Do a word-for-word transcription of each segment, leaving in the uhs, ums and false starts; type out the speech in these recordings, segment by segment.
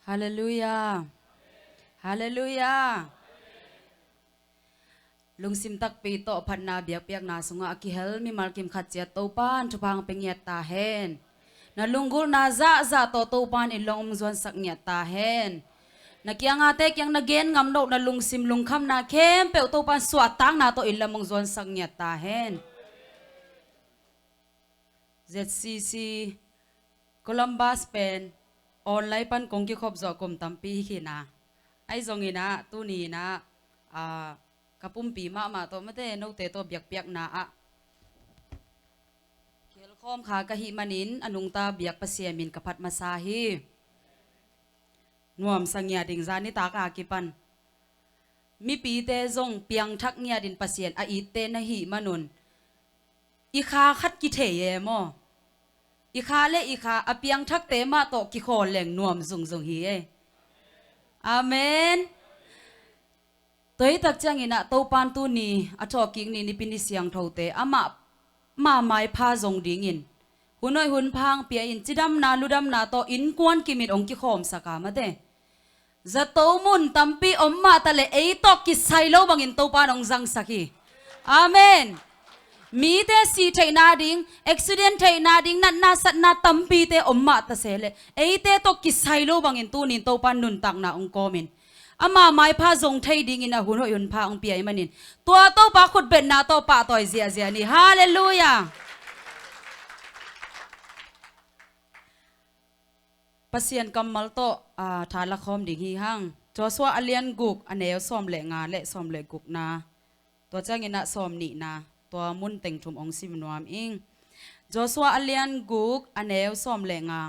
Halleluiah. Halleluiah. Lungsim takpi tawh phatna biakpiakna sungah a kihel mimal kim khat ciat Topan thupha hong pia ngiat ta hen. Na lunggulhna zahzah tawh Topan in lawng hong zuansak ngiat ta hen. Na kiangate kiang na gen ngam loh na lungsim lungkhamna khempeuh Topan suahtakna tawh in lam hong zuansak ngiat ta hen. Z C C Columbus pen online pan kong kikhop zawh kum tampi hi khin a. Ahi zongin ah tuni in ah, ah, ka pumpi mahmah tawh mate note tawh biakpiakna ah kihel khawm kha ka hih manin a nungta biak Pasian min ka phat masa hi. Nuamsa ngiat ding zan nitak a kipan mipite zong piangthak ngiatin Pasian a itte na hih manun i kha khat kithei e maw? I kha le i kha a piangthakte mah tawh kikhawl leng nuam zungzung hi e. Amen. Tua hi tak ciangin ah Topan tuni a thawhkik ni nipi ni siangthote amah mah maipha zong dingin hun hoih hun pha hong pia in cidamna ludamna tawh innkuan kimin hong kikhawmsak a mate. Zato mun tampi om mah ta le ei tawh kisai lo bangin Topan hong zangsak hi. Amen. Mite sih theihna ding, accident theihna ding, natna satna tampite om mah ta se le eite tawh kisai lo bangin tunin Topan nuntakna hong kawmin ama maipha zong thei dingin a hun hoih hun pha hong pia i manin tua Topa khutbetna tawh pahtawi ziahziah ni. Halleluiah. Pasian kammal tawh, ah, tha lakhawm ding hi hang. Joshua a lian guk a neu sawm le nga le sawm le gukna. Tua ciangin ah sawm nihna tua mun teng thum hong sim nuam ing. Joshua a lian guk a neu sawm le nga.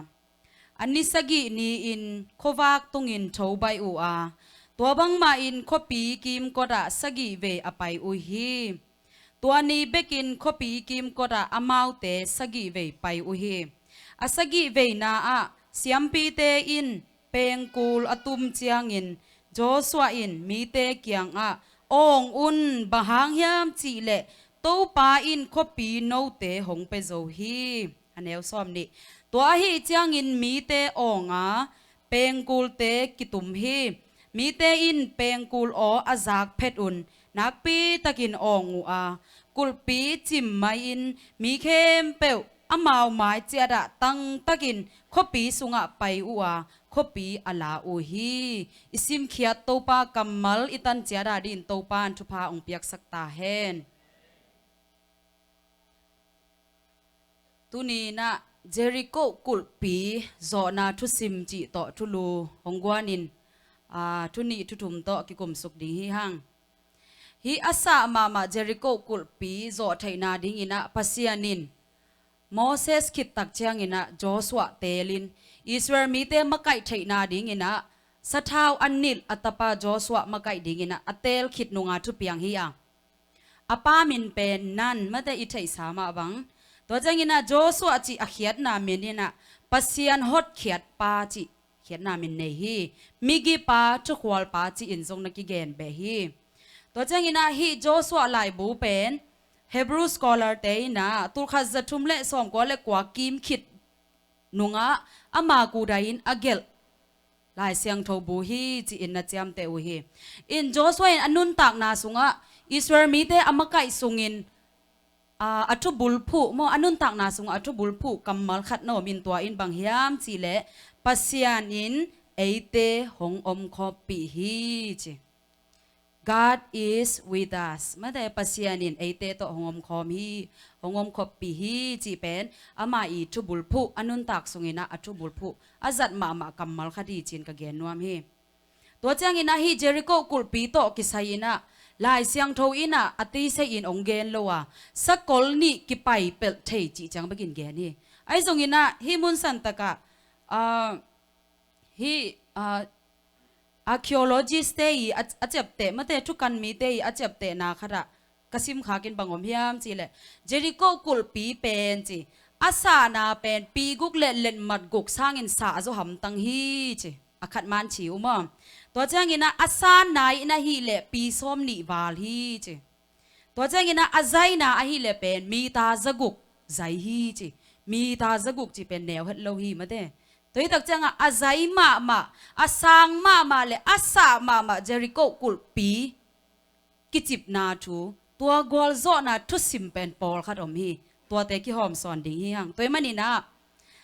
A ni sagih ni-in khuavak tungin tho baih uh a, tua bangmah in khuapi kimkot ah sagih vei a pai uh hi. Tua ni bekin khuapi kimkot ah amaute sagih vei pai uh hi. A sagih veina ah siampite in pengkul a tum ciangin Joshua in mite kiangah, "Awng un, bang hang hiam cih leh Topa in khuapi note hong pia zo hi." A neu sawm nih. Tua ahi ciangin mite awng a, pengkulte kitum hi. Mite in pengkul aw a zak phet un nakpi takin awng uh a, kulhpi cim mai-in mi khempeuh amau mai ciatah tangtakin khuapi sungah pai uh a, khuapi a la uh hi. I simkhiat Topa kammal i tan ciatah dingin Topa in thupha hong piaksak ta hen. Tuni in ah Jericho kulhpi zawhna thusim cih tawh thulu hong guanin, aa, thunih thuthum tawh kikumsuk ding hi hang. Hih a sah mahmah Jericho kulhpi zawh theihna dingin ah Pasian in Moses khit tak ciangin ah Joshua teelin Israel mite makaih theihna dingin ah sathau a nilh a tapa Joshua makaih dingin ah a teel khit nunga thupiang hi a. A pa min pen Nun, mate i theihsa mah bang. Tua ciangin ah Joshua cih a khiatna min in ah Pasian hotkhiatpa cih khiatna min nei hi. Migipa, thukhualpa ci-in zong na kigen beh hi. Tua ciangin ah hih Joshua laibu pen Hebrew scholar te in ah tulkhat zathum le sawmkua le kua kim khit nungah ama kudai in a gelh Lai Siangtho bu hi ci-in na ciamteh uh hi. In Joshua in a nuntakna sungah Israel mite a makaih sungin, aa, a thubulphuh maw, a nuntakna sungah a thubulphuh kammal khat na om in tua in bang hiam cih leh Pasian in eite hong omkhawmpih hi ci. God is with us. Mate Pasian in eite tawh hong omkhawm hi, hong omkhoppih hi cih pen ama i thubulphuh, a nuntak sungin ah a thubulphuh a zat mahmah kammal khat hi ci-in ka gen nuam hi. Tua ciangin ah hih Jericho kulhpi tawh kisai in ah Lai Siangtho in ah a teisei in hong gen lo a, sakol nih kipai pelh thei cih ciang bekin gen hi. Ahi zongin ah hih mun santak ah, aa, hih, aa, archaeologist te i a, a ciapteh, mate thukan mite i a ciaptehna khat ah ka simkhak in bang om hiam cih leh Jericho kulhpi pen ci a sahna pen pi guk le letmat guk sangin sah zaw hamtang hi ci. A khat man ci uh maw. Tua ciangin ah a sanna in ahih leh pi sawm nih val hi ci. Tua ciangin ah a zaina ahih leh pen mita zaguk zai hi ci. Mita zaguk ci pen neu het lo hi mate. Tua hi tak ciangah a zai mahmah, a sang mahmah le a sah mahmah Jericho kulhpi kicipna thu, tua gualzawhna thusim pen pawlkhat om hi. Tuate kihawmsawn ding hi hang. Tua hi maninah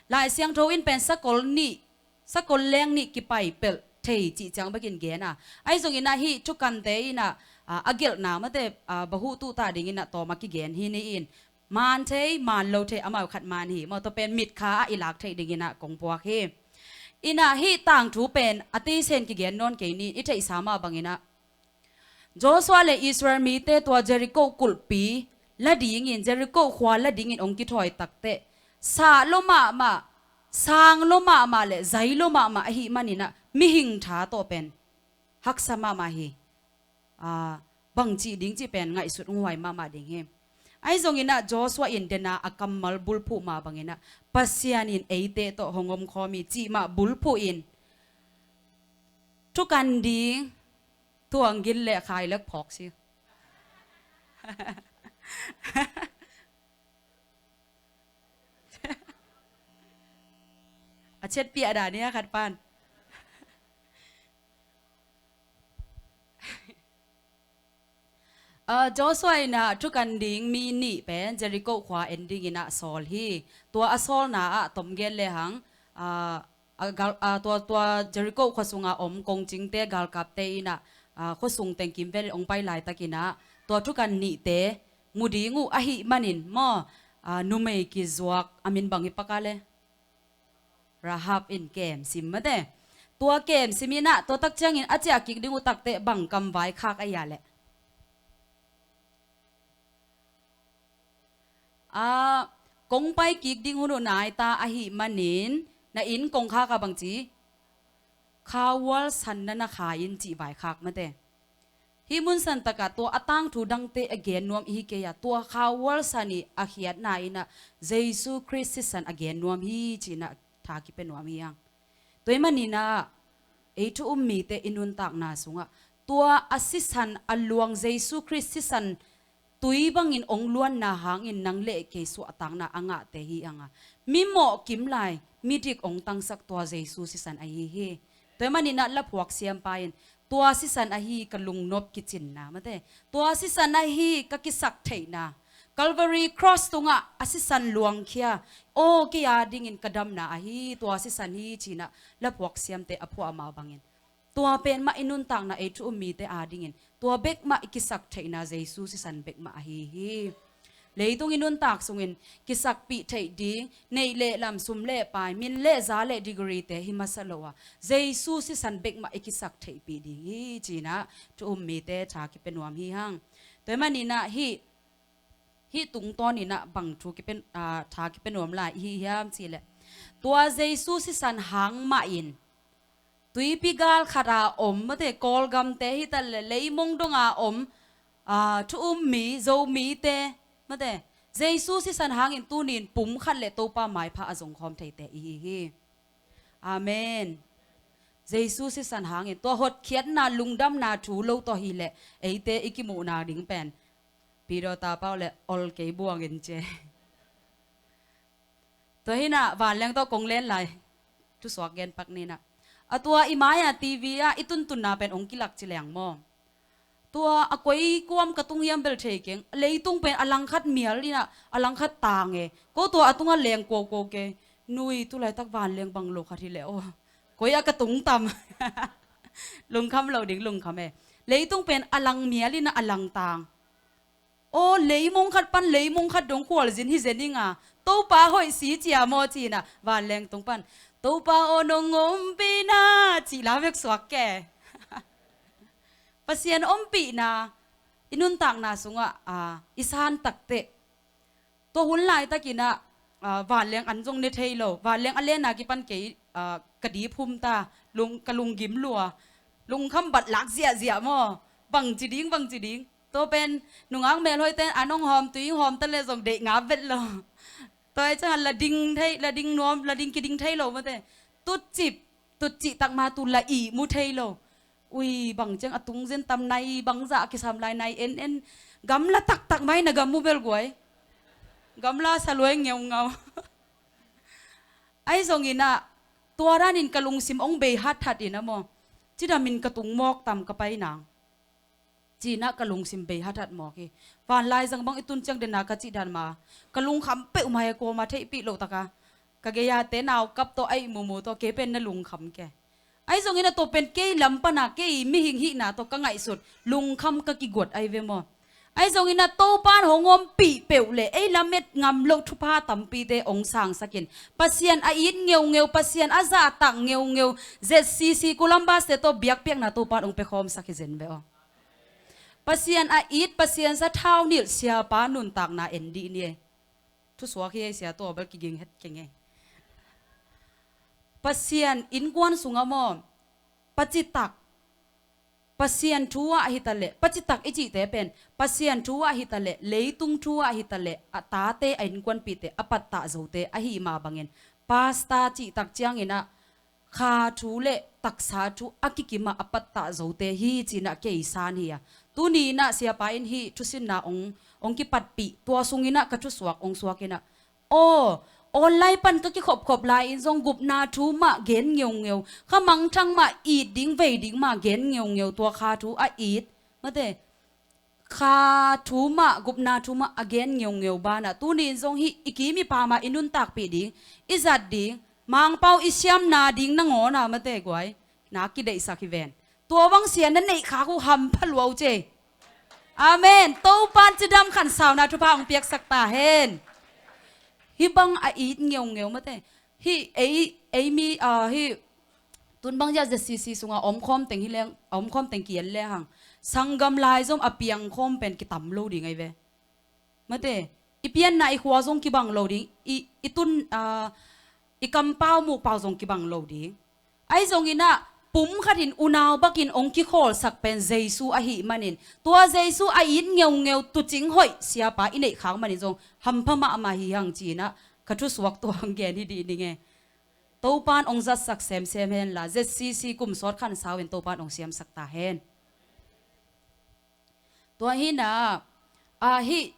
Lai Siangtho in pen sakol nih, sakol leng nih kipai pelh thei cih ciang bekin gen a. Ahi zonginah hih thukante inah, a, a gelhna mate, a, bahuh tuhtah dinginah tawm a kigen hi ni in. Maan thei, maan lo thei, amau khat maan hi. Maw, tua pen mitkha ah i lak theih dinginah kong puak hi. Inah hih tangthu pen a teisen kigen nawn kei ni, i theihsa mah banginah Joshua le Israel mite tua Jericho kulhpi la dingin, Jericho khua la dingin hong kithawi takteh, sah lo mahmah, sang lo mahmah le zai lo mahmah ahih maninah mihing tha tawh pen haksa mahmah hi. Aa, bangcih ding cih pen ngaihsut hong huai mahmah ding hi. Ahi zonginah Joshua in dena a kammal bulphuh mah banginah Pasian in eite tawh hong omkhawm hi cih mah bulphuh in thukan ding tuang gin le khai lek phawk si. A chet piah dan hi a khat pan. A, Joshua inah thukan ding mi nih pen Jericho khua en dinginah sawl hi. Tua a sawlna ah tom gen lehang, a, a gal, a, tua, tua Jericho khua sunga om kongcingte, galkapte inah, a, khuasung teng kimvelin hong pai laitakinah tua thukan nihte mu ding uh ahih manin maw, a, numei kizuak a min bang hi paka le Rahab in kemsim mate. Tua kemsim inah tua tak ciangin a ciah kik ding uh takteh bang kam vaikhak a hia leh? A, kong pai kik ding hun uh nai ta ahih manin na inn kongkhak a bangci khauhual san na na khai in cih vaikhak mate. Hih mun santakah tua a tangthu dangte a gen nuam ihi kei a, tua khauhual san ih a khiatna inah Jesu Khrist sisan a gen nuam hi cinah tha kipia nuam hi hang. Tua hi maninah ei thu um mite i nuntakna sungah tua a sisan a luang Jesu Khrist sisan tui bangin hong luanna hangin nang le kei suahtakna a ngahte hi hang a, mi mawh kim lai, midik hong tangsak tua Jesu sisan ahi hi. Tua hi maninah laphuak siampa in tua sisan ahi ka lungnop kicinna mate, tua sisan ahi ka kisak theihna, Calvary Cross tungah a sisan luangkhia, aw kei a dingin ka damna ahi tua sisan hi cinah laphuak siamte a phuah mah bangin tua pen mah i nuntakna ei thu um mite a dingin tua bek mah i kisak theihna Jesu sisan bek mah ahi hi. Leitung i nuntak sungin kisakpih theih ding, neih le lam, sum le pai, min le za le degree te hi masa lo a, Jesu sisan bek mah i kisak theihpih ding hi cinah thu um mite tha kipia nuam hi hang. Tua hi maninah hih, hih tungtawninah bang thu kipia, aa, tha kipia nuam lai ihi hiam cihleh tua Jesu sisan hang mahin tuipi gal khata om mate, Kawlgamte hitaleh leimong donga om, aa, thu um mi, Zomite mate, Jesu sisan hangin tunin pum khat le Topa maipha a zongkhawm theite ihi hi. Amen. Jesu sisan hangin tua hotkhiatna, lungdamna thu lo tawh hileh eite i kimuhna ding pen Pido tapau le ol kei buangin cia. Tua hinah vanleng tawh kong len lai thusuak gen pak ninah a tua i mai-a TV ah i tuntunna pen hong kilak ci leng maw? Tua a koi kuam ka tung hiam bel thei keng. Leitung pen a langkhat mial inah a langkhat tang e. Ko tua a tungah leng kuaukuau kei. Nui, tulaitak vanleng bang lo khat hileh aw, koi a ka tung tam. Lungkham lo ding lungkham e. Leitung pen a lang mial inah a lang tang. Aw, leimong khat pan leimong khat dong khualzin hi zen inga, Topa hoih si cia maw cinah vanleng tung pan Topa aw nong ompihna cih la veksuak ke. Pasian ompihna i nuntakna sungah, aa, i san takteh tua hun laitakinah, aa, vanleng an zong ne thei lo, vanleng a lenna kipan kei, aa, ka dip hum ta, lung, ka lunggim lua, lungkham bat lak ziahziah maw? Bangci ding, bangci ding. Tua pen nungak melhoihte in an hong hawm, tui hong hawm taleh zong deih ngap vet lo. Tua hi ciangah la ding thei, la ding nuam, la ding kiding thei lo mate. Tutcip, tutcih takma tu la ihmu thei lo. Ui, bang ciang a tung zen tam nai, bangzah a kisam lai nai en en. Gamla taktak mai na gam mu bel guai. Gamla saluai ngeungau. Ahi zonginah Tua danin ka lungsim hong bei hathat in a maw, cidamin ka tung mawk tam ka pai nang. Ci-in ah ka lungsim bei hathat mawk hi. Vanlaizang bang i tun ciang dena ka cih dan mah, ka lungkham peuhmah hi. Kuamah theihpih loh taka ka gei-a te naukap tawh a ih mumu tawh kei pen na lungkham ke. Ahi zongin a tua pen kei lam pana kei mihing hihna tawh ka ngaihsut lungkham ka kiguat ahi ve maw. Ahi zongin a Topan hong ompih peuh le ei lamet ngam loh thupha tampite hong sangsakin, Pasian a it ngeungeu, Pasian a zahtak ngeungeu, Z C C Columbus te tawh biakpiakna Topan hong pia khawmsak hi zen ve aw. Pasian a it, Pasian sathau nilh siapa nuntakna en dih ni ei. Thusuak hi ei sia, tua bel kiging het keng ei. Pasian innkuan sungah maw, pacitak, Pasian thu ah hi ta leh, pacitak i cihte pen Pasian thu ah hi ta leh, leitung thu ah hi ta leh, a tate, a innkuanpihte a pattah zote ahi mah bangin, pasta cihtak ciangin ah kha thu le taksa thu a kikim ah a pattah zote hi ci-in ah kei san hi a. Tuni in ah siapa in hih thusinna hong, hong kipatpih, tua sungin ah ka thusuak hong suak in ah, aw, online pan ka kikhopkhop lai-in zong gupna thu mah gen ngeungeu, kha mangthang mah it ding vei ding mah gen ngeungeu, tua kha thu a it, mate, kha thu mah, gupna thu mah a gen ngeungeu banah, tuni-in zong hih i kim i pam ah i nuntakpih ding, i zat ding, Mangpau i siamna ding nangawn ah, mate guai, na kideihsak hi ven. Tua bang sia na neih khak uh hampha lua uh ci ei. Amen. Topan cidam khansauna thupha hong piaksak ta hen. Hih bang a it ngeungeu, mate. Hih ei, ei mi, ah, hih tun bang zia Z C C sungah a omkhawm teng hi leng, a omkhawm teng ki-en le hang, sanggam lai zong a piangkhawm pen kitam lo ding ahi ve. Mate, i pianna i khua zong kibang lo ding, i, i tun, ah, i kampau mukpau zong kibang lo ding. Ahi zongin ah pumkhat in unau bakin hong kikhawlsak pen Jesu ahih manin, tua Jesu a it ngeungeu tuucing hoih siapa i neih khak manin zong hampha mahmah hi hang ci-in ah ka thusuak tua hong gen hi dih ning e. Topan hong zatsak semsem hen la, Z C C kum sawt khansau in Topan hong siamsak ta hen. Tua hi-in ah, a, hih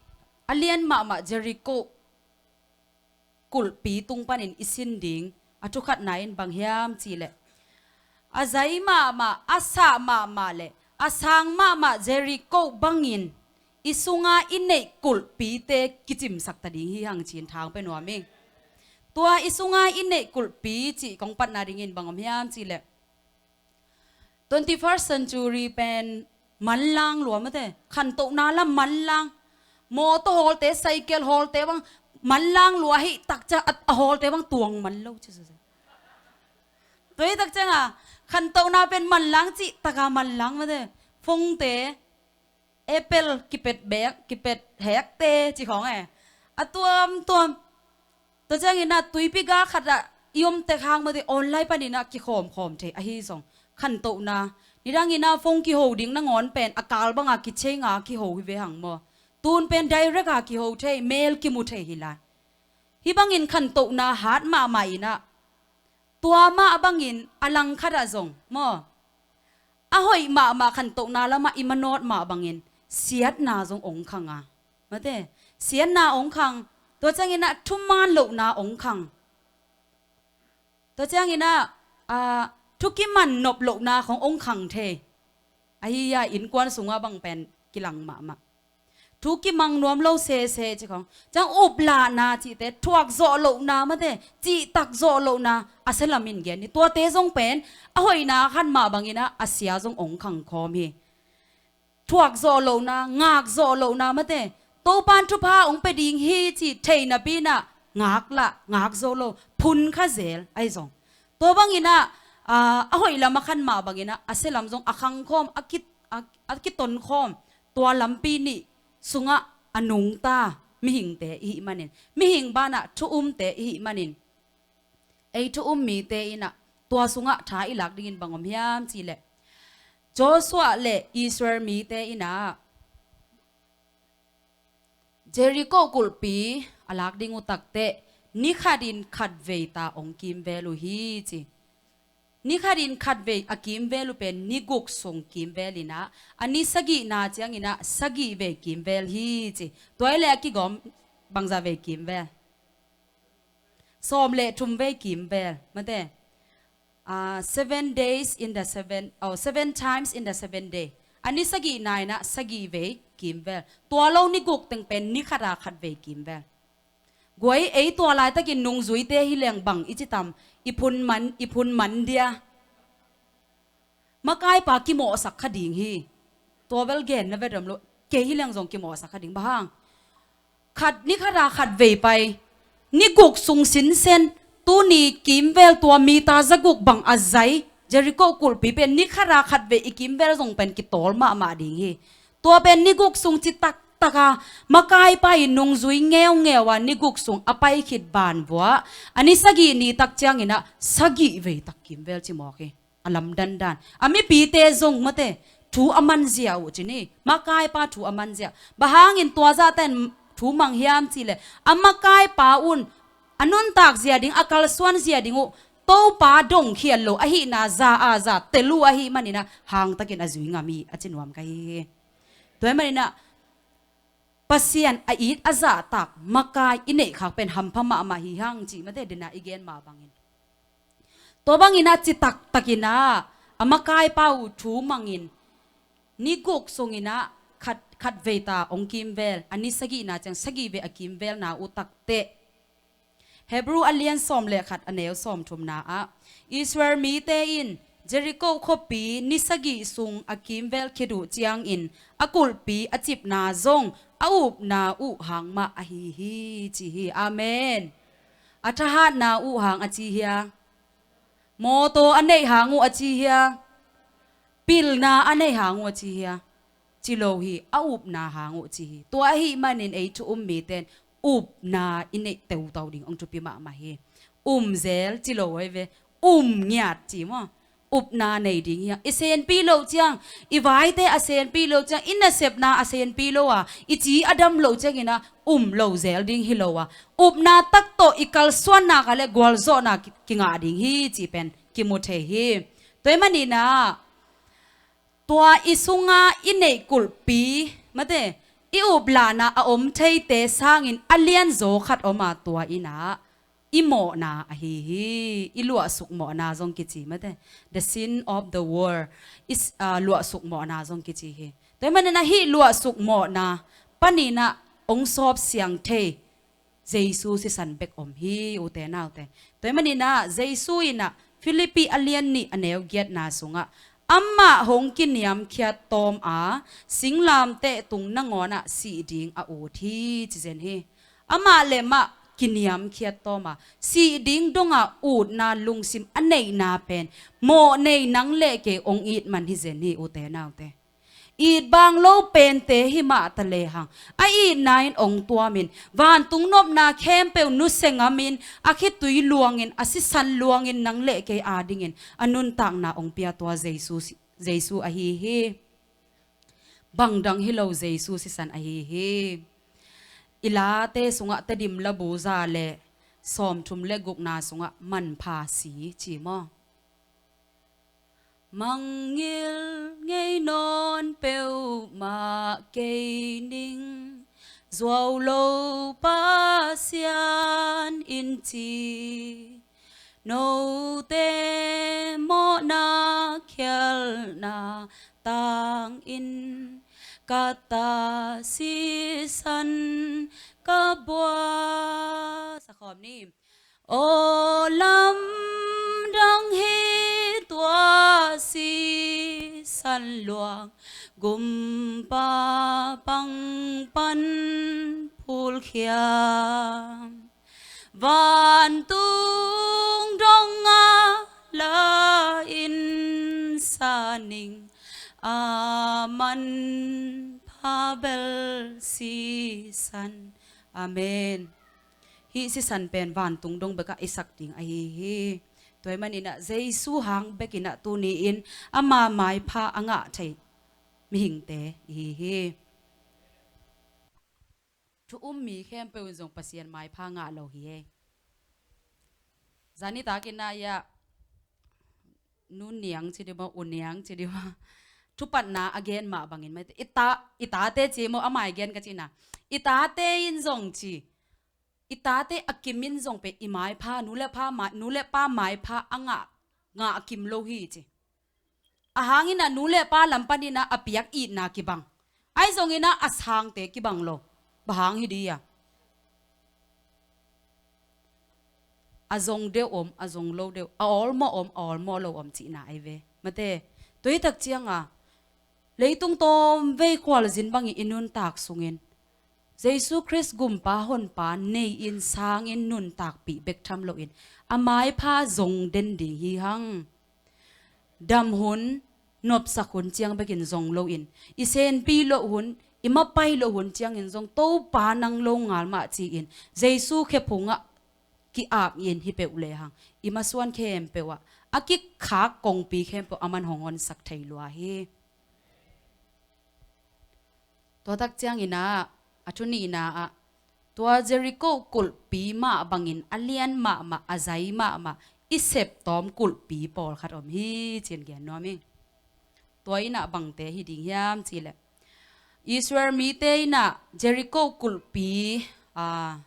a lian mahmah Jericho kulhpi tung panin i sin ding a thukhatna in bang hiam cih leh, a zai mahmah, a sah mahmah le a sang mahmah Jericho bangin i sunga i neih kulhpite kicimsak ta ding hi hang ci-in tha hong pia nuam ing. Tua i sunga i neih kulhpi cih kong patna dingin bang om hiam cih leh, twenty-first century pen manlang lua, mate, khantohna lam manlang. Mawtaw hawlte, cycle hawlte bang manlang lua hi, takciang a, a hawlte bang tuang man lo ci. Tua hi takciang a khantohna pen manlang cih taka manlang, mate. Phone-te, Apple kipet bek, kipet hekte ci khawng e. A tuamtuam. Tua ciangin ah tuipi ga khat ah i om tek hang, mate, online panin ah kikhawmkhawm thei ahi zong, khantohna. Nidangin ah phone kiho ding nangawn pen a kal banga kichei nga kiho hi ve hang maw. Tun pen direct a kiho thei, mail kimu thei hi lai. Hih bangin khantohna hat mahmah in ah, tua mah bangin a langkhat ah zong maw, a hoih mahmah khantohna lamah i manawt mah bangin siatna zong hong khang a, mate, siatna hong khang. Tua ciangin ah thuman lohna hong khang. Tua ciangin ah, a, thu kiman nop lohna khong hong khang thei. Ahi a, innkuan sungah bang pen kilang mahmah. Thu kimang nuam lo sese ci khong. Ciang uplahna cihte, thuak zawh lohna, mate, cihtak zawh lohna, a sia lamin gen hi. Tuate zong pen a hoihna khan mah bangin ah a sia zong hong khang khawm hi. Thuak zawh lohna, ngak zawh lohna, mate, Topan thupha hong pia ding hi ci thei napi-in ah ngak lah, ngak zo lo, phun kha zel ahi zong. Tua bangin ah, a, a hoih lam a khan mah bangin ah a sia lam zong a khang khawm, a ki, a, a kiton khawm. Tua lampi nih sungah a nungta mihingte i hih manin, mihing banah thu umte i hih manin, ei thu um mite in ah tua sungah tha i lak dingin bang om hiam cih leh, Joshua le Israel mite in ah Jericho kulhpi a lak ding uh takteh, ni khatin khatvei ta hong kimvel uh hi ci. Ni khatin khatvei a kimvel uh pen ni guk sung kimvel in ah, a ni sagihna ciangin ah sagih vei kimvel hi ci. Tua hi leh a kigawm bangzah vei kimvel? Sawm le thum vei kimvel, mate. ah, seven days in the seven, oh, seven times in the seven day. A ni sagihna in ah sagih vei kimvel. Tua lo ni guk teng pen ni khat a khat vei kimvel. Guai, ei tua laitakin nungzuite hi leng bang i ci tam, i phun man, i phun man dia. Makaipa kimawhsak kha ding hi. Tua bel genna ve dam lo, kei hi leng zong kimawhsak kha ding. Bang hang? Khat ni khat a khat vei pai, ni guk sung sinsen, tuni kimvel tua mita za guk bang a zai Jericho kulhpi pen ni khat a khat vei i kimvel zong pen kitawl mahmah ding hi. Tua pen ni guk sung ci taktak a, makaipa i nungzui ngeungeu a ni guk sung a pai khit ban vua, a ni sagih ni tak ciangin ah sagih vei tak kimvel ci mawk hi. A lamdandan. A mipite zong mate, thu a manzia uh ci ni, makaipa thu a manzia. Bang hangin tua zahta in thu mang hiam cih leh, a makaipa un a nuntak zia ding, a kalsuan zia ding uh, Topa dong khial lo ahihna za a za tel uh ahih manin ah hangtakin a zui ngam hi a ci nuam ka hi hi. Tua ahih manin ah Pasian a it a zahtak makai i neih khak pen hampha mahmah hi hang cih mate, dena i gen mah bangin. Tua bangin ah ci taktakin ah a makaipa uh thu mangin ni guk sungin ah khat, khat vei ta hong kimvel, a ni sagihna ciang sagih vei a kimvelna uh takteh. Hebrew a lian sawm le khat a neu sawmthumna ah Israel mite in Jericho khuapi ni sagih sung a kimvel khit uh ciangin a kulhpi a cipna zong a upna uh hang mah ahi hi ci hi. Amen. A thahatna uh hang a ci hia? Mawtaw a neih hang uh a ci hia? Pilna a neih hang uh a ci hia? Ci lo hi, a upna hang uh ci hi. Tua ahih manin ei thu um miten upna i neih teutau ding hong thupi mahmah hi. Um zel ci lo hi ve, um ngiat ci maw? Upna nei ding hi a, i senpi loh ciang, i vaite a senpi loh ciang, i nasepna a senpi lo a, i ci a dam loh ciangin ah um lo zel ding hi lo a, upna tak tawh i kalsuanna kha le gualzawhna ki, kingah ding hi cih pen kimu thei hi. Tua ahih manin ah tua i sunga i neih kulhpi mate, i uplahna a om theite sangin a lianzaw khat om a, tua in ah i mawhna ahi hi. I luahsuk mawhna zong kici mate, the sin of the world, i s-, ah, luahsuk mawhna zong kici hi. Tua ahih manin ah hih luahsuk mawhna panin ah hong sawp siang thei Jesu sisan bek om hi, ute naute. Tua ahih manin ah Jesu in ah Philippi a lian nih a neu giatna sungah amah hong kiniamkhiat tawm a singlamteh tung nangawn ah sih ding a ut hi ci zen hi. Amah le mah kiniamkhiat tawm a sih ding dong a utna lungsim a neihna pen mawh nei nang le kei hong it man hi zen hi, ute naute. It bang lo pente hi mah ta lehang a itna in hong tuamin vantung nopna khempeuh nusia ngamin a khitui luangin a sisan luangin nang le kei adingin a nuntakna hong pia tua Jesu si-, Jesu ahi hi. Bangdang hi lo, Jesu sisan ahi hi. I Late sungah Tedim labu za le sawmthum le gukna sungah manpha si ci maw? Mangngilh ngei nawn peuhmah kei ning, zuau lo Pasian in ci. Note mawhna khialhna tangin ka ta sisan ka buai. Sa khawm ni. Aw lamdang hi tua sisan luang, gumpa pang pan phulkhiam. Vantung dong a la in sa ning, a manpha bel sisan. Amen. Hih sisan pen vantung dong bekah i sak ding ahi hi. Tua ahih manin ah Jesu hang bekin ah tuni-in ama maipha a ngah thei mihingte i hi hi. Thu um mi khempeuh in zong Pasian maipha ngah lo hi ei. Zani takin ah ia Nu Niang ci dih maw, U Niang ci dih maw, thupatna a gen mah bangin mah, i ta, i tate ci maw, a mai gen ka cihna, i tate in zong ci, i tate a kimin zong pen i maipha, nu le pa mai, nu le pa maipha a ngah ngah kim lo hi ci. A hangin ah nu le pa lam panin ah a piak itna kibang. Ahi zongin ah a sangte kibang lo. Bang hang hi di a? A zong deuh om, a zong lo deuh, a awlmawh om, a awlmawh lo om cihna ahi ve. Mate, tua hi tak cianga leitung tawmvei khualzin bangin i nuntak sungin Jesu Khrist gumpa honpa nei-in sangin nuntakpih bek tham loin a maipha zong den ding hi hang. Dam hun, nopsak hun ciang bekin zong loin, i senpi loh hun, i mapai loh hun ciangin zong Topa nang lo ngal mah ci-in Jesu khephungah ki-ap in hi peuh lehang i masuan khempeuh ah a kikhak kongpi khempeuh a man hong honsak thei lua hi. Tua tak ciangin ah, a thu nihna ah, tua Jericho kulhpi mah bangin a lian mahmah, a zai mahmah, i septawm kulhpi pawlkhat om hi ci-in gen nuam hi. Tua in ah bangte hi ding hiam cih leh, Israel mite in ah Jericho kulhpi, aa,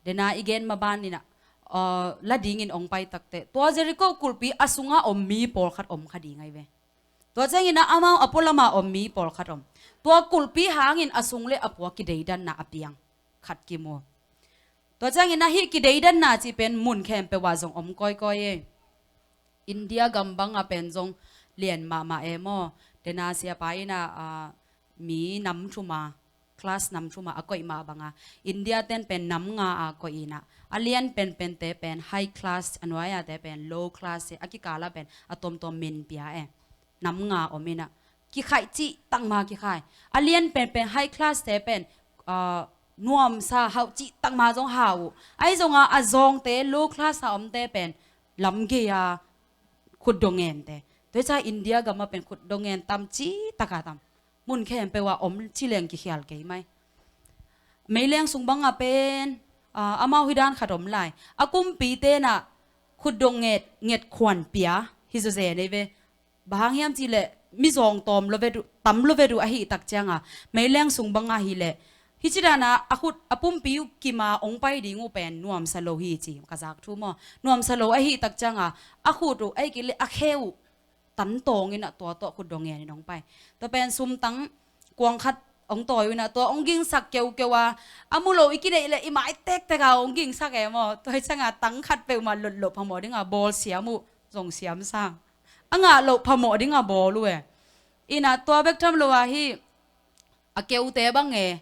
dena i gen maban in ah, aa, la dingin ong pai takteh, tua Jericho kulhpi a sunga om mi pawlkhat om kha ding ahi ve. Tua ciangin ah amau a pualama om mi pawlkhat om. Tua kulhpi hangin a sung le a pua kideidanna a piang khat kimu. Tua ciangin ah hih kideidanna cih pen mun khempeuh ah zong om kawikawi e. India gam bangah pen zong lian mahmah e maw. Dena siapa in ah, aa, mi nam thuma, class nam thuma a koih mah banga, India ten pen nam nga a koih in ah, a lian penpente pen high class, a nuai-ate pen low class e, a kikala pen a tuamtuam min pia e. Nam nga om in ah, kikhaih cihtak ma kikhaih. A lian penpen high class te pen, aa, nuamsa hauh cihtak ma zong hau uh. Ahi zonga a zawngte, low class a omte pen lamgei a khutdong ngente. Tua hi ca India gam ah pen khutdong ngen tam cihtak a tam. Mun khempeuh ah om ci leng kikhial kei mai. Meileng sung bangah pen, aa, amau hi dan khat om lai. A kumpite in ah khutdong nget, nget khuan pia hi zawzen ei ve. Bang hang hiam cih leh mizawng tawm lo vet uh, tam lo vet uh ahih tak cianga, meileng sung bangah hi leh, hi ci dana a khut, a pumpi uh kima ong pai ding uh pen nuamsa lo hi ci, ka zak thu maw. Nuamsa lo ahih tak cianga a khut uh, ahih kei leh a khe uh tan tawng in ah tua tawh khutdong ngen in ong pai. Tua pen sumtang kuang khat ong tawi uh in ah tua ong gingsak keukeu a, a mu lo i kineih leh i mai tektek a ong gingsak e maw. Tua hi cianga tang khat peuhmah lotlot phamawh dinga bawl siam uh zong siam sang. A ngah loh phamawh dinga bawl uh e. In ah tua bek tham lo a hih a keute bang e,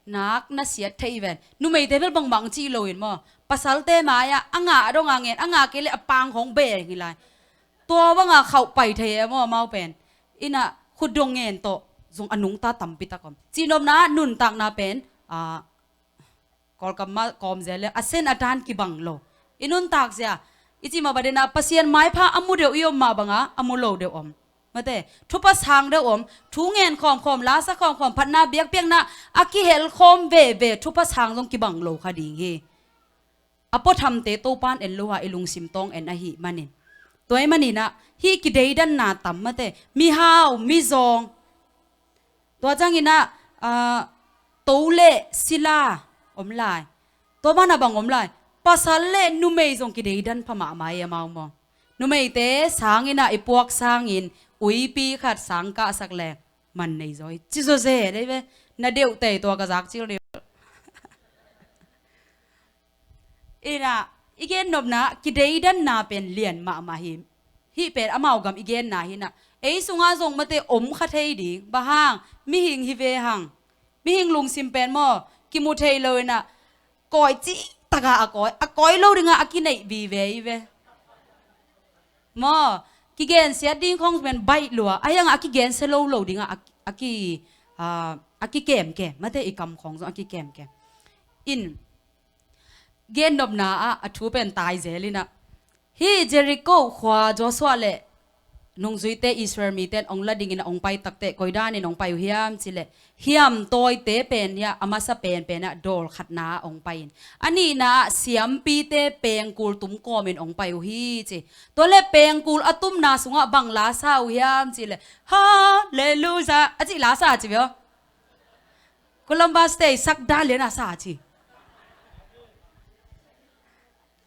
nak na siat thei ven. Numeite bel bangbang cih lo in maw. Pasalte mai-ah a ngah dong a ngen, a ngah kei leh a pang khong beng hi lai. Tua banga khauh pai thei e maw amau pen. In ah khutdong ngen tawh zong a nungta tampi tak om. Cihnopna ah nuntakna pen, aa, Kawlkam mah kawm zel le a sen a tan kibang lo. I nuntak zia, i cih mah bang dena Pasian maipha a mu deuh i om mah banga a mu lo deuh om. Mate, thupha sang deuh om, thu ngen khawmkhawm, lasa khawmkhawm, phatna biakpiakna a kihel khawm veve, thupha sang zong kibang lo kha ding hi. A puathamte Topan en lo a, i lungsim tawng en ahih manin. Tua ahih manin ah hih kideidanna tam mate, mihau, mizawng. Tua ciangin ah, aa, to le sila om lai. Tua banah bang om lai. Pasal le numei zong kideidan pha mahmah e amau maw. Numeite sangin ah i puak sangin uipi khat sang kahsak le man nei zaw hi. Ci zawzen ei ve. Na deuh tei tua ka zak cil deuh. In ah, i gennopna, kideidanna pen lian mahmah hi. Hih pen amau gam i genna hi in ah. Ei sunga zong mate om kha thei ding. Bang hang, mihing hi ve hang. Mihing lungsim pen maw, kimu thei lo in ah, kawi cihtak a a kawi. A kawi lo dingah a kineih vive hi ve. Maw, kigensiat ding khong pen baih lua. A hiangah a kigensia lo lo dingah a, a ki, aa, a kikemkem. Mate i kam khong zong a kikemkem. In, gennopna ah a thu pen tai zel in ah. Hih Jericho khua Joshua le nungzuite Israel mite in ong la dingin ah ong pai takteh koi danin ong pai uh hiam cih leh, hiam tawite pen hiah a masa penpen ah dawl khatna ah ong pai in. A nihna ah siampite pengkul tum kawmin ong pai uh hi ci. Tua le pengkul a tumna sungah bang lasa uh hiam cih leh, Halleluia a cih lasa ci ve aw. Columbus Day sak dan lian a sa ci.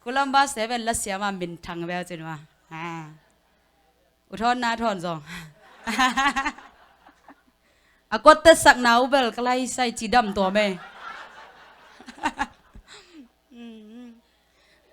Columbus Day pen lasiam a minthang ve aw ci nua. Ha. U Thawn na Thawn zong. A kotte sakna uh bel ka lai sai cidam tua me.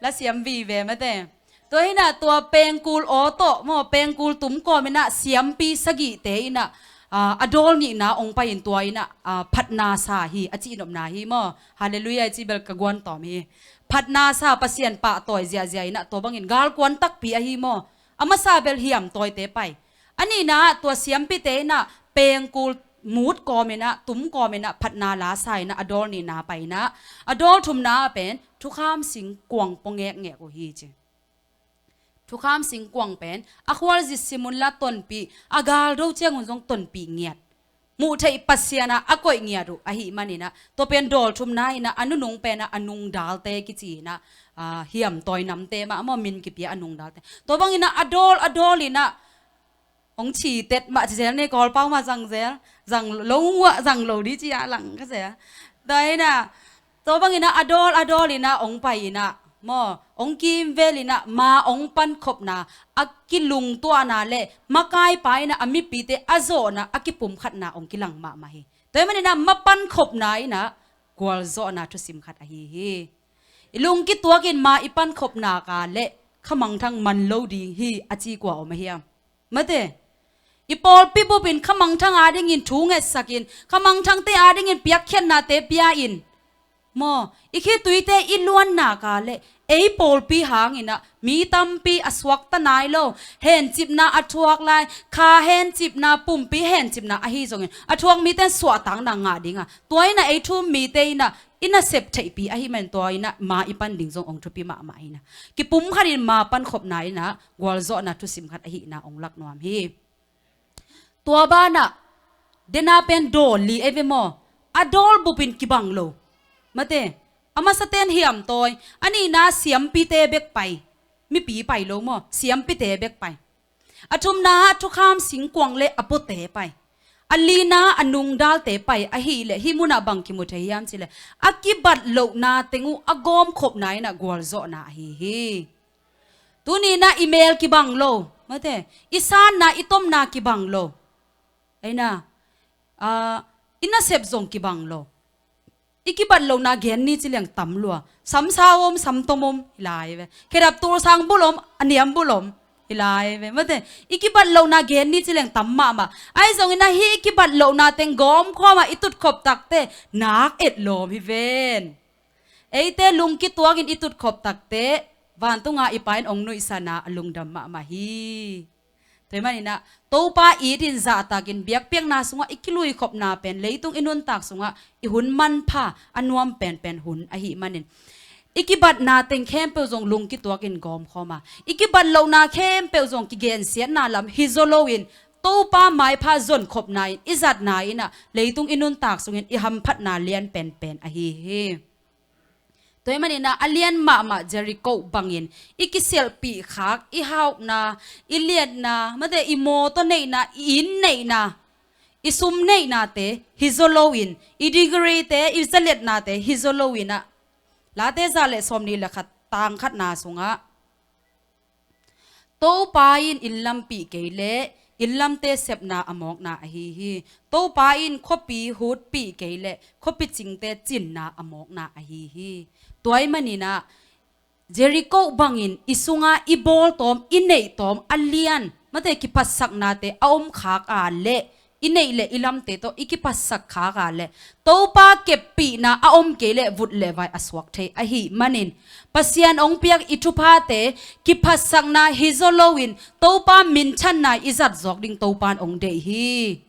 La siam vive mate. Tua hinah tua pengkul aw tawh maw, pengkul tum kawm inah siampi sagihte inah, ah, a dawl nihna ong pai in tua inah, ah, phatna sa hi a cihnopna hi maw. Halleluiah i ci bel ka guan tawm hi. Phatna sa Pasian pahtawi ziahziah inah tua bangin galkuan takpi ahi maw. A masa bel hiam tawite pai. A nihna ah tua siampite inah pengkul mut kawm inah, tum kawm inah, phatna la sa inah, a dawl nihna pai inah, a dawl thumna ah pen thukham singkuang pua ngekngek uh hi ci. Thukham singkuang pen a khualzin sim unla tonpih, a galdo ciangun zong tonpih ngiat. Muh theih Pasian ah a koih ngiat uh ahih man inah, tua pen dawl thumna inah, a nunung pen ah a nungdalte kici inah, ah, hiam tawi namte mah maw, min kipia a nungdalte. Tua bang inah a dawl, a dawl inah, ong citet mah ci zel ni, Kawlpau mah zang zel, zang lo uh ah, zang lo di ci a lang ka zel. Tua inah, tua bang inah a dawl, a dawl inah ong pai inah maw, ong kimvel inah ma ong pankhopna, a kilungtuahna le makaipa inah a mipite a zawhna, a kipumkhatna ong kilang mahmah hi. Tua ahih man inah ma pankhopna inah gualzawhna thusim khat ahi hi. I lungkituakin ma i pankhopna ka le khamangthang man lo ding hi a ci kua om ahiam? Mate, i pawlpi bupin khamangthang adingin thu ngetsakin, khamangthangte adingin piakkhiatnate pia-in maw, i khituite i luanna ka le ei pawlpi hang inah mi tampi a suakta nai lo, hencipna a thuak lai, kha hencipna, pumpi hencipna ahi zongin a thuak mite in suahtakna ngah ding a, tua inah ei thu-um mite inah i nasep theihpih ahih man tua inah ma i pan ding zong ong thupi mahmah inah, kipumkhatin ma pankhopna inah gualzawhna thusim khat ahihna ong lak nuam hi. Tua banah dena pen dawl li ei ve maw. A dawl bupin kibang lo. Mate, a masaten hiam tawi, a nihna siampite bek pai. Mipi pai lo maw, siampite bek pai. A thumna ah thukham singkuang le a puate pai. A lina a nungdalte pai ahih leh hih munah bang kimu thei hiam cih leh, a kibat lohna teng uh a gawmkhopna inah gualzawhna ahi hi. Tuni inah i mel kibang lo, mate, i sanna i tomna kibang lo. Ei na, ah, i nasep zong kibang lo. I kibat lohna gen ni ci leng tam lua. Sam sau om, sam tom om, hi lai ve. Khedap tul sang bul om, a niam bul om, hi lai ve. Mate, i kibat lohna gen ni ci leng tam mahmah. Ahi zongin ah hih i kibat lohna teng gawmkhawm ah i tutkhop takte nak et lawm hi ven. Eite lungkituakin i tutkhop takte vantunga i Pa in ong nuihsan a, a lungdam mahmah hi. Tua ahih manin ah Topa itin zahtakin biakpiakna sungah i kiluikhopna pen leitung i nuntak sungah i hun manpha a nuam penpen hun ahih manin, i kibatna teng khempeuh zong lungkituakin gawmkhawm a, i kibat lohna khempeuh zong kigensiatna lam hi zaw loin Topa maipha zonkhopna in i zatna in ah leitung i nuntak sungin i hamphatna lian penpen ahi hi. Tua ahih manin ah a lian mahmah Jericho bangin i kisialhpih khak, i haukna, i liatna, mate, i mawtaw neihna, i inn neihna, i sum neihnate hi zaw loin, i degree-te, i zaliatnate hi zaw loin ah, Late za le sawmnih le khat, tang khatna sungah Topa in inn lampih kei leh inn lamte sepna a mawkna ahi hi. Topa in khuapi hutpih kei leh khuapi cingte cinna a mawkna ahi hi. Tua ahih manin ah Jericho bangin i sungah i bawltawm, i neihtawm a lian, mate, kiphatsaknate a om khak a leh i neih le i lamte tawh i kiphatsak khak a leh Topa keppihna a om kei leh vut le vai a suak thei ahih manin, Pasian ong piak i thuphate kiphatsakna hi zaw loin Topa minthanna i zat zawk ding Topa in ong deih hi.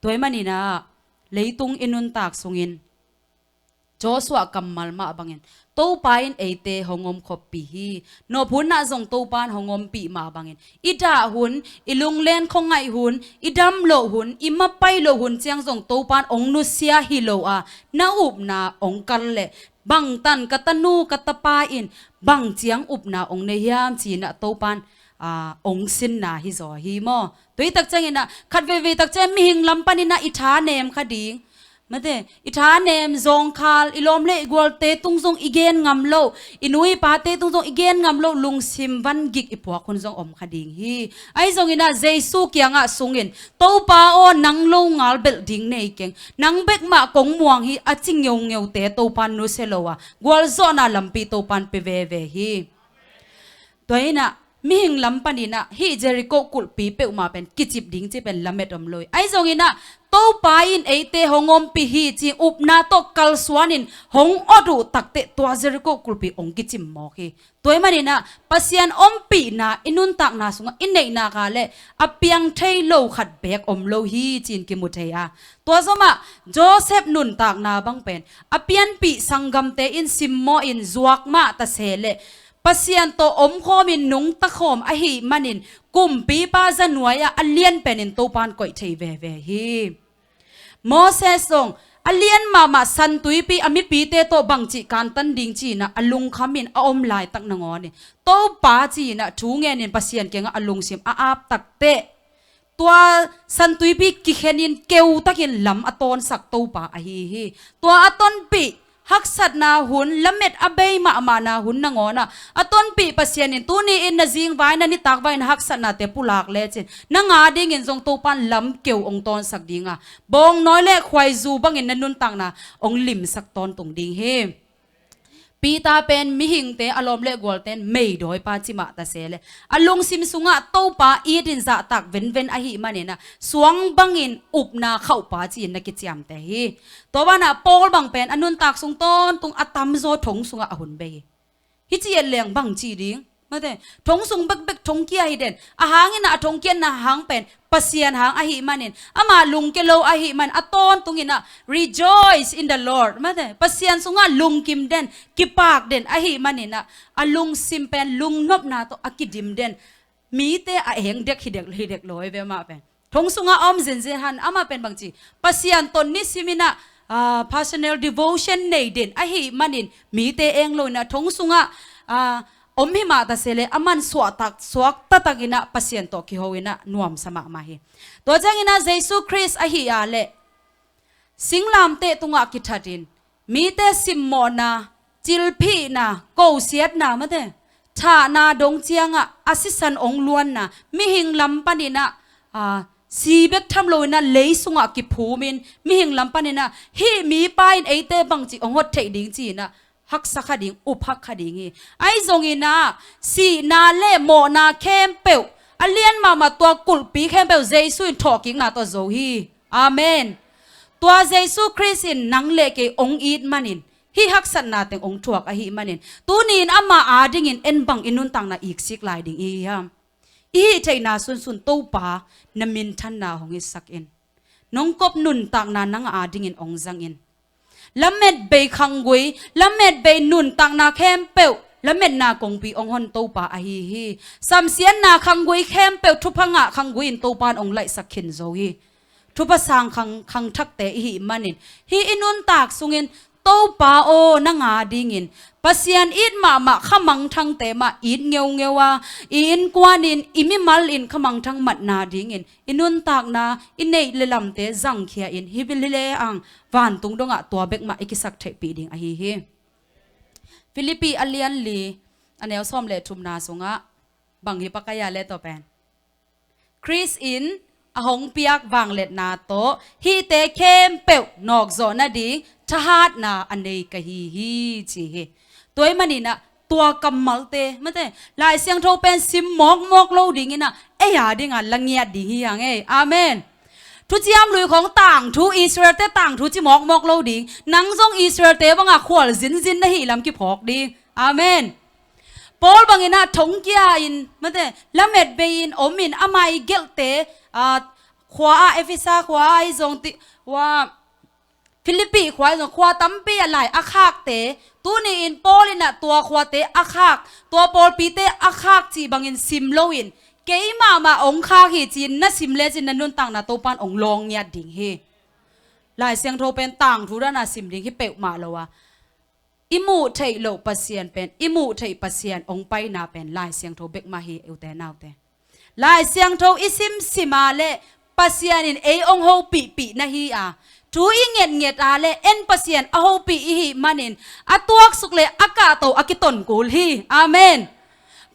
Tua ahih manin ah leitung i nuntak sungin Joshua kammal mah bangin Topa in eite hong omkhoppih hi. Nawphun ah zong Topa in hong ompih mah bangin i dah hun, i lunglen khuangaih hun, i dam loh hun, i mapai loh hun ciang zong Topa in ong nusia hi lo a, na upna ong kal leh bangtan ka tanu ka tapa in bang ciang upna ong nei hiam ci-in ah Topa in, aa, ong sinna hi zaw hi maw. Tua ahih tak ciangin ah khat veivei tak ciang mihing lam panin ah i tha nem kha ding, Mate, i thanem zawngkhal, i lawm le i gualte tung zong i gen ngam lo, i nu i pate tung zong i gen ngam lo, lungsim van gik i puak hun zong om kha ding hi. Ahi zongin ah Jesu kiangah sungin, Topa aw, nang lo ngal belh ding nei keng. Nang bek mah kong muang hi, a ci ngeuteute Topan nusia lo a, gualzawhna lampi Topan pia veve hi. Tua in ah, mihing lam panin ah, hih Jericho kulhpi peuhmah pen kicip ding ci pen lamet om lo hi. Ahi zongin ah, Topa in eite hong ompih hi ci upna tawh kalsuanin hong awt uh takteh tua Jericho kulhpi hong kicim mawk hi. Tua ahih manin ah, Pasian ompihna i nuntakna sungah i neih nak leh a piang thei lo khat beek om lo hi ci-in kimu thei a. Tua zomah Joseph nuntakna bang pen a pianpih sanggamte in simmawhin zuak mah ta se leh, Pasian tawh omkhawmin nungta khawm ahih manin, kumpipa zanuai-ah a lian penin Topan koih thei veve hi. Moses zong a lian mahmah San Tuipi a mipite tawh bangcih kantan ding ci-in ah a lungkhamin a om laitak nangawnin, Topa ci-in ah thu ngenin Pasian kiangah a lungsim a ap takteh, tua San Tuipi kikhenin keutakin lam a tawnsak Topa ahi hi. Tua a tonpih haksatna hun, lamet a bei mahmahna hun nangawnah a tonpih Pasian in tuni-in na zingvai, na nitakvai, na haksatnate pulak lecin nang adingin zong Topan lam keu hong tawnsak ding a, bawngnawi le khuaizu bangin na nuntakna hong limsak tawntung ding hi. Peter pen mihingte, a lawm le gualten meidawipa ci mah ta se leh, a lungsim sungah Topa itin zahtak venven ahih manin ah, suang bangin upna khauhpa ci-in na kiciamteh hi. Tua banah Paul bang pen a nuntak sung tawntung a tamzaw thong sungah a hun bei hi. Hih ci et leng bangci ding? Mate, thong sung bekbek thongkia hi den. A hangin ah a thongkiatna hang pen Pasian hang ahih manin, amah lungkia lo ahih manin, a tawntungin ah, "Rejoice in the Lord." Mate, Pasian sungah lungkim den, kipak den ahih manin ah, a lungsim pen lungnopna tawh a kidim den, mite a eng dek hi dek, hi dek lo hi ve amah pen. Thong sungah a om zenzen hang, amah pen bangci, Pasian tawh nisimin ah, ah, personal devotion nei den ahih manin, mite eng loin ah thong sungah, ah, om hi mah ta se leh, aman suakta, suakta takin ah Pasian tawh kiho in ah nuamsa mahmah hi. Tua ciangin ah Jesu Khrist ahih leh singlamteh tungah kithatin, mite simmawhna, cilphihna, kosiatna, mate, thahna dong ciangah a sisan hong luanna, mihing lam panin ah, ah, si bek tham loin ah lei sungah kiphumin, mihing lam panin ah, hih mipa in eite bangci hong hot theih ding ci-in ah, haksa kha ding, uphak kha ding hi. Ahi zongin ah, sihna le mawhna khempeuh, a lian mahmah tua kulhpi khempeuh Jesu in thawhkikna tawh zo hi. Amen. Tua Jesu Khrist in nang le kei hong it manin, hih haksatna teng hong thuak ahih manin, tuni-in ama adingin en bang i nuntakna iksik lai ding i hi hiam? I hih theihna sunsun Topa na minthanna hong hisak in. Nong kop nuntakna nang adingin hong zang in. Lamet bei khanggui, lamet bei nuntakna khempeuh, lametna kongpi hong hon Topa ahi hi. Samsiatna khanggui khempeuh, thupha ngah khanggui in Topa in hong laihsak khin zo hi. Thupha sang khang, khangthakte i hih manin, hih i nuntak sungin, Topa aw, nang adingin Pasian it mahmah khamangthangte mah it ngeungeu a, i innkuanin, i mimalin khamangthang matna dingin, i nuntakna, i neih le lamte zangkhia in, hi bil hi le ang, vantung dongah tua bek mah i kisak theihpih ding ahi hi. Philippi a lian li, a neu sawm le thumna sungah, bang hi pakaih a le tua pen, Khrist in a hong piak vangliatna tawh hihte khempeuh nawkzawh nading thahatna a nei ka hi hi, ci hi. Tua ahih manin ah tua kammalte, mate, Lai Siangtho pen sim mawkmawk lo dingin ah, ei adingin la ngiat ding hi hang ei. Amen. Thuciam Lui khawng tangthu, Israelte tangthu ci mawkmawk lo ding. Nang zong Israelte bangah khual zinzin na hih lam kiphawk ding. Amen. Paul bangin ah thongkia in, mate, lamet bei in om in, ama i gelhte, ah, khua ah, Efesa khua ah, ahi zong ti, wa, Philippi khua ah ahi zong, khua tampi ah lai a khakte, tuni in Paul in ah tua khuate a khak, tua pawlpite a khak cih bangin sim lo in, keimahmah hong khak hi ci-in na sim lecin na nuntakna Topan hong lawng ngiat ding hi. Lai Siangtho pen tangthu dan a sim ding hi peuhmah lo a, i muh theih loh Pasian pen, i muh theih Pasian hong paina pen Lai Siangtho bek mah hi, ute naute. Lai Siangtho i simsim a leh Pasian in ei hong hopihpih na hi a, Thu i ngetnget a le en Pasian a hopih i hih manin a tuaksuk le a kahto a kiton kul hi. Amen.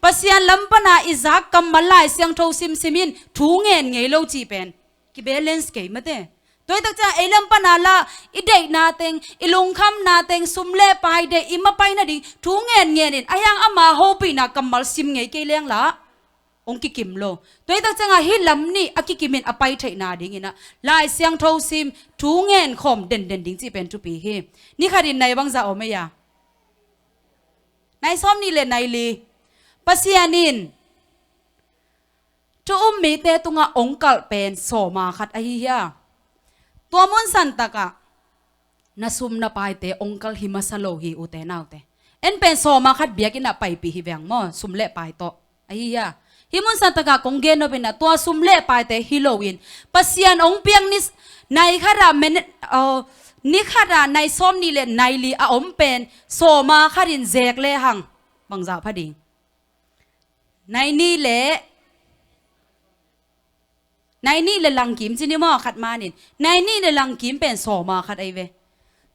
Pasian lam pana i zak kammal Lai Siangtho simsim in thu ngen ngei lo cih pen kibalance kei mate. Tua hi tak ciang ei lam pana la i deihna teng, i lungkhamna teng, sum le pai deih i mapai nading thu ngen ngen in a hiang ama hopihna kammal sim ngei kei leng la hong kikim lo. Tua hi tak ciangah hih lam nih a kikimin a pai theihna dinginah Lai Siangtho sim thu ngen khawm denden ding cih pen thupi hi. Ni khatin nai bangzah om ei a? Nai sawm nih le nai li. Pasian in thu um mite tungah ong kalh pen sawma khat ahi hia? Tua mun santakah na sum na paite ong kalh hi masa lo hi, ute naute. En pen sawma khat biakinn ah paipih hi veng maw, sum le pai tawh. Ahi hia? Hih mun santakah kong gen nopinah tua sum le paite hi loin Pasian ong piak ni, nai khatah mene-, aw, ni khatah nai sawm nih le nai li a om pen sawma khatin zek lehang bangzah pha ding? Nai nih le nai nih le langkim ci ni maw, khat manin. Nai nih le langkim pen sawma khat ahi ve.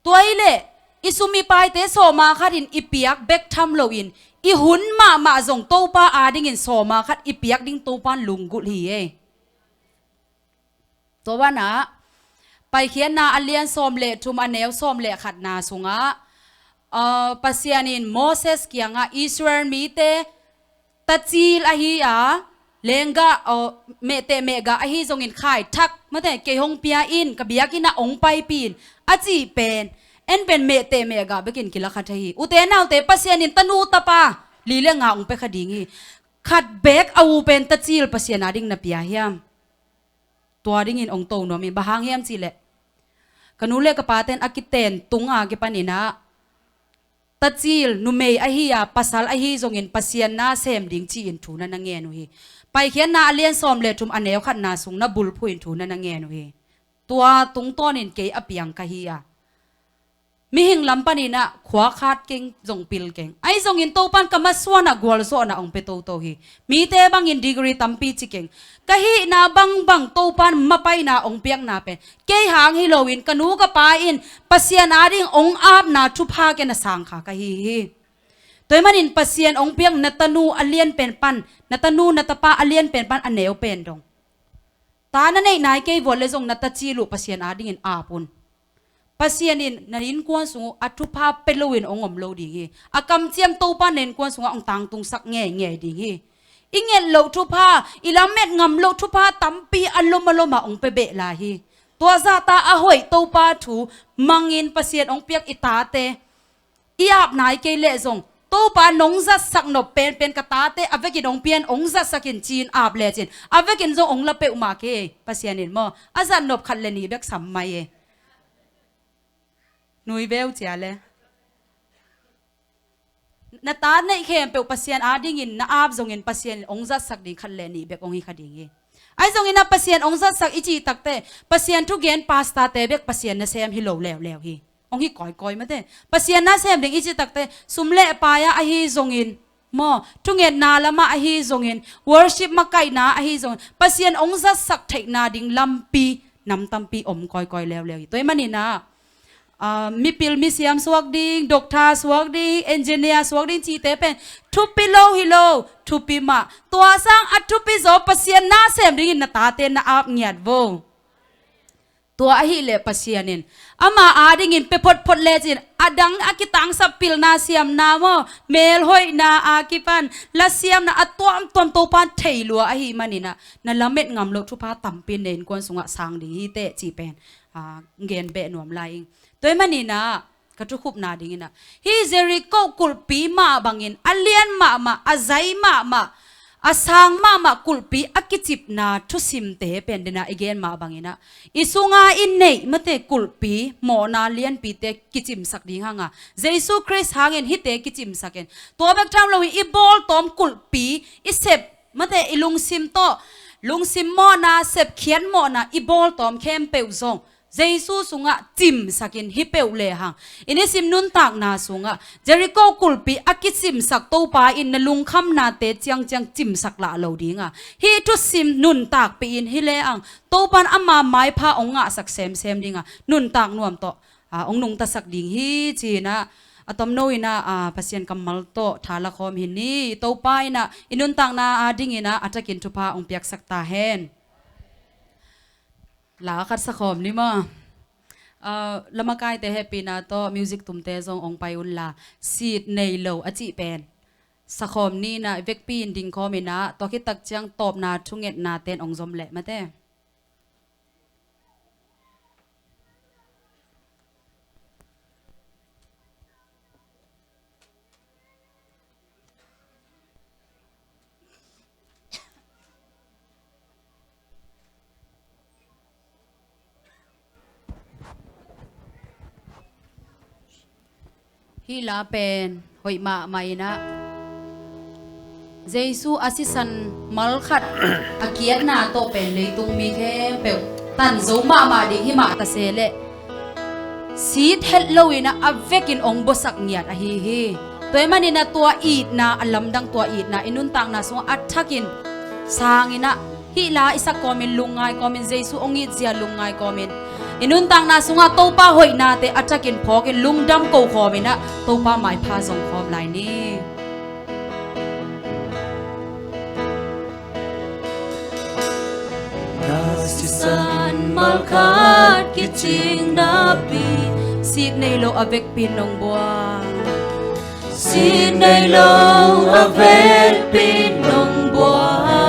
Tua hi leh i sum i paite sawma khatin i piak bek tham loin i hun mahmah zong Topa adingin sawma khat i piak ding Topan lunggulh hi ei. Tua banah Paikhiatna a lian sawm le thum a neu sawm le khatna sungah, ah, Pasian in Moses kiangah Israel mite tacil ahi a, lenggah, aw, mehteh mehgah ahi zongin khai thak mate kei hong pia in, ka biakinn ah ong paipih in a cih pen en pen mehteh mehgah bekin kilakha thei hi. Ute naute, Pasian in tanu tapa li le nga ong pia kha ding hi. Khat bek a u pen tacil Pasian ading na pia hiam? Tua dingin ong to nuam hi. Bang hang hiam cih leh ka nu le ka paten a kiten tunga kipaninah tacil numei ahi a, pasal ahi zongin Pasian na sem ding ci-in thu na na ngen uh hi. Paikhiatna a lian sawm le thum a neu khatna sung na bulphuh in thu na na ngen uh hi. Tua tungtawnin kei a piang ka hi a, mihing lam paninah khua khat keng zong pil keng. Ahi zongin Topan ka masuanah gualzawhna ong pia toto hi. Mite bangin degree tampi ci keng. Ka hihna bangbang Topan mapaina ong piakna pen kei hang hi loin ka nu ka pa in Pasian ading ong apna thupha ken a sangkha ka hi hi. Tua hi manin Pasian ong piak na tanu a lianpen pan, na tanu na tapa a lianpen pan a neu pen dong, ta na neih nai kei vual le zong na tacil uh Pasian adingin ap un. Pasian in na innkuan sung uh a thupha pia loin ong om lo ding hi. A kamciam Topa na innkuan sungah ong tangtungsak ngeingei ding hi. I nget loh thupha, i lamet ngam loh thupha tampi a lom a lomah ong pia beh lai hi. Tua zahta a hoih Topa thu mangin Pasian ong piak i tate i ap nai kei leh zong Topa nong zatsak nop penpen ka tate a vekin ong pia in, ong zatsak in ci-in ap lecin a vekin zong ong la peuhmah kei. Pasian in maw, a zat nop khat le nih bek sam mai e. Nui veu cia le. Na ta neih khempeuh Pasian adingin na ap zongin Pasian in ong zatsak ding khat le nih bek ong hi kha ding hi. Ahi zongin a Pasian ong zatsak i cih takte, Pasian thugen pastor-te bek Pasian nasem hi lo leuleu hi. Ong hi kawikawi mate. Pasian nasem ding i cih takte, sum le pai-ah ahi zongin maw, thungetna lamah ahi zongin, worship makaihna ahi zongin, Pasian ong zatsak theihna ding lampi nam tampi om kawikawi leuleu hi. Tua hi maninah, ah, mipil misiam suak ding, doctor suak ding, engineer suak ding cihte pen thupi lo hi lo, thupi mah. Tua sang a thupi zaw Pasian nasem dingin na tate na ap ngiat vo. Tua ahih leh Pasian in ama adingin pia photphot lecin a dang a kitangsap pilna siamna maw, melhoihna a kipan lasiamna a tuamtuam Topan thei lua ahih maninah na lamet ngam loh thupha tampi na innkuan sungah sang ding hi teh cih pen, ah, gen beh nuam lai ing. Tua hi maninah ka thukhupna dinginah, hih Jericho kulhpi mah bangin a lian mahmah, a zai mahmah, a sang mahmah kulhpi a kicipna thusimte pen denah i gen mah banginah, i sunga i neih mate kulhpi mawhna lianpite kicimsak ding hanga, Jesu Khrist hangin hihte kicimsak in. Tua bek tham loin i bawltawm kulhpi, i sep mate i lungsim tawh, lungsim mawhna, sepkhiat mawhna i bawltawm khempeuh zong Jesu sungah cimsakin hi peuh lehang, i nisim nuntakna sungah Jericho kulhpi a kicimsak Topa in na lungkhamnate ciangciang cimsak lah lo dinga, hih thusim nuntakpih in hi lehang Topa in ama maipha hong ngahsak semsem dinga, nuntak nuam tawh, a, hong nungtasak ding hi ci-inah, a tomno inah, a, Pasian kammal tawh tha lakhawm hi ni. Topa inah i nuntakna a dinginah a thakin thupha hong piaksak ta hen. La khat sakhawm ni maw? A, lamakaite hehpihna tawh music tumte zong hong pai unla, sit nei lo a cih pen sakhawm ni inah, vekpi in dingkhawm inah, tua khit takciang tawpna thungetna ten hong zom leh mate. Hih la pen hoih mahmah inah, Jesu a sisan malkhat a kiatna tawh pen leitung mi khempeuh tan zo mahmah ding hi mah ta se leh, sit het lo inah a vekin hong buasak ngiat ahi hi. Tua ahih maninah tua itna, a lamdang tua itna i nuntakna sungah a thakin sang inah, hih la i sak kawmin lungngai kawmin, Jesu hong itzia lungngai kawmin, i nuntakna sungah Topa hoihnate a thakin phawkin lungdam ko khawm inah Topa maipha zong khawm lai ni. Na sisan malkhat kicing napi, sit nei lo a vekpi nong buang. Sit nei lo a vekpi nong buang.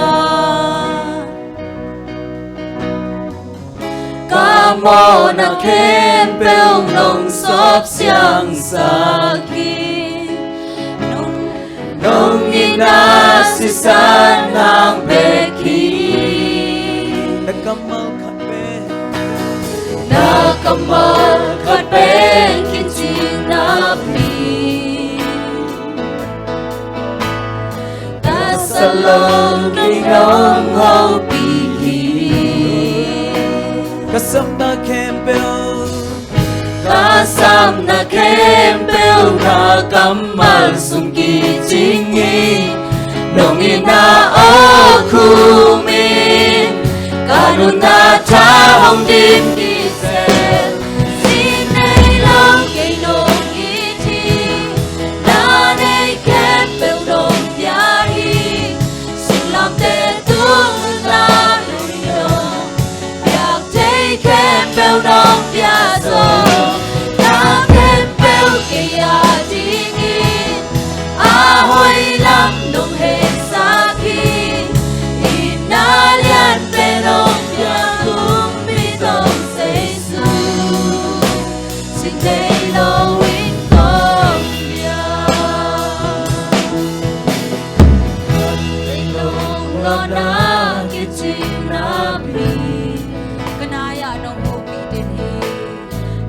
Ka mawhna khempeuh nong sawp siangsak hi. Nong itna sisan hang bek hi. Na kammal khat pen, na kammal khat pen kicing napi, ka salong ding nong hopih hi. Ka samna khempeuh, ka samna khempeuh na kammal sung kicing hi. Nong itna aw khum in, ka nunna tha hong dim hi seh. Sit nei lo kei nong it hi. Na nei khempeuh nong pia hi. Singlamteh tung nunna bei dong, piak thei khempeuh nong pia zaw. Na khempeuh kei a dingin a hoih lam nong heisak hi. Itna lianpen nong piak kumpi tawh Jesu, sit nei lo in kong pia. Khat vei nong lawhna kicing napi, ka nai-ah nong hopih den hi.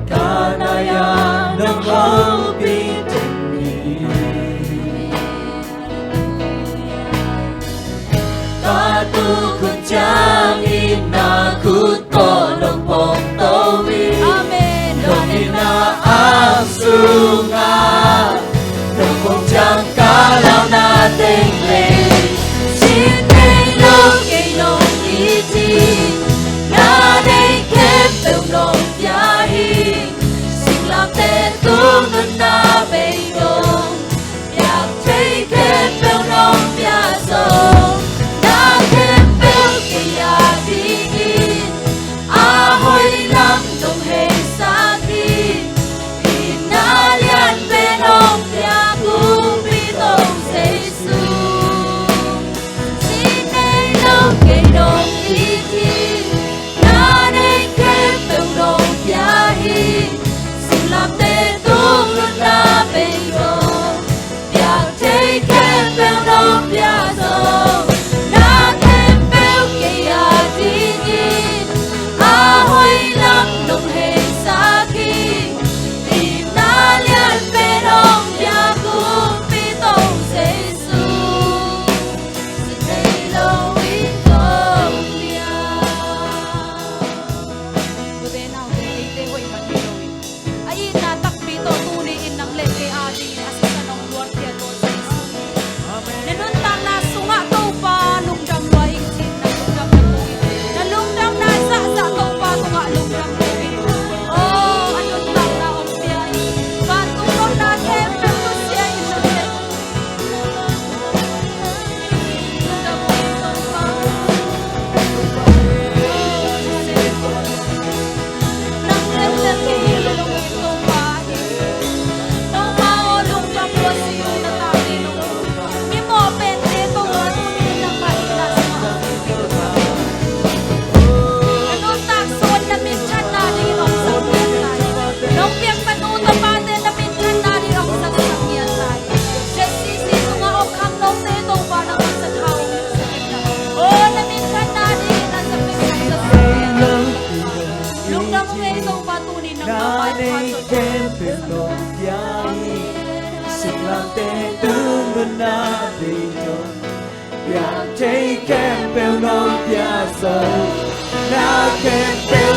Ka nai-ah nong hopih den hi. Ka tukhun ciangin na khut tawh nong pongto hi. Amen. Nong itna aw sungah nong pong ciang ka launa teng lei. Sit nei lo kei nong it hi. Na nei khempeuh nong pia hi. Singlamteh tung nunna bei dong, piak thei khempeuh nong pia zaw. Na khempeuh kei Topa, tuni nangma maipha khempeuh nong pia hi. Singlamteh tung nunna bei nong piak thei khempeuh nong pia zo. Na khempeuh